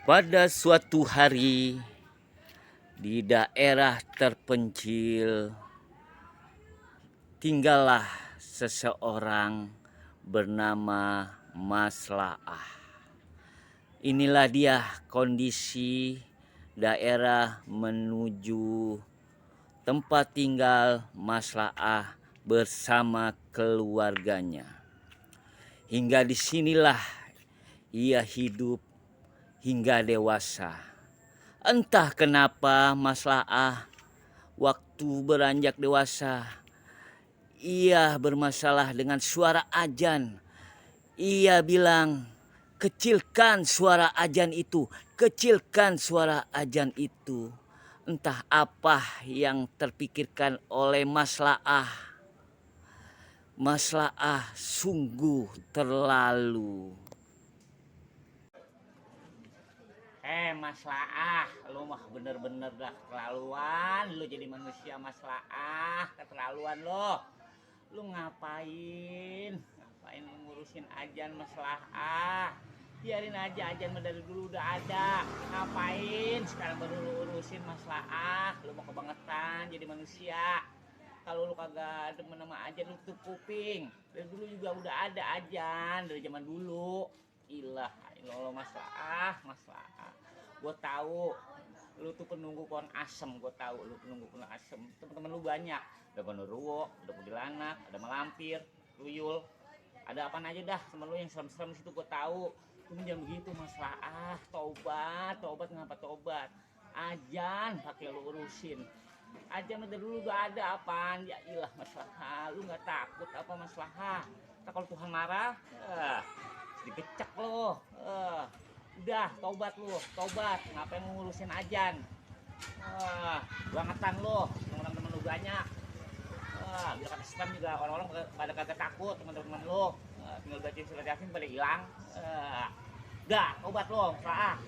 Pada suatu hari di daerah terpencil tinggallah seseorang bernama Maslaah. Inilah dia kondisi daerah menuju tempat tinggal Maslaah bersama keluarganya. Hingga disinilah ia hidup hingga dewasa. Entah kenapa Maslaah waktu beranjak dewasa ia bermasalah dengan suara azan. Ia bilang, kecilkan suara azan itu, kecilkan suara azan itu. Entah apa yang terpikirkan oleh Maslaah. Maslaah sungguh terlalu. Maslaah, lu mah bener-bener dah keterlaluan. Lu jadi manusia Maslaah, keterlaluan lo. Lu ngapain? Ngapain ngurusin ajan Maslaah? Biarin aja ajan dari dulu udah ada. Ngapain sekarang baru lu urusin Maslaah? Lu mau kebangetan jadi manusia. Kalau lu kagak demen sama ajan lu tutup kuping. Dari dulu juga udah ada ajan dari zaman dulu. Ilah, lo Maslaah. Gue tahu lu tuh penunggu pohon asem, gue tahu lu penunggu pohon asem. Temen-temen lu banyak, ada Gondoruo, ada Kuntilanak, ada Malampir, Tuyul, ada apaan aja dah temen lu yang serem-serem situ gue tahu. Cuma jangan begitu Maslaah, tobat ngapa tobat? Ajan pakai lu urusin. Ajan dari dulu gak ada apaan, ya ilah Maslaah, lu nggak takut apa Maslaah? Tak kalau Tuhan marah, digecek lo. Udah tobat lu, tobat. Ngapain ngurusin ajan? Bangetan lo, teman-teman lu banyak. Biar kata sistem juga orang-orang pada kagak takut teman-teman lu. Tinggal baca surat Yasin pada hilang. Udah tobat lo, Maslaah.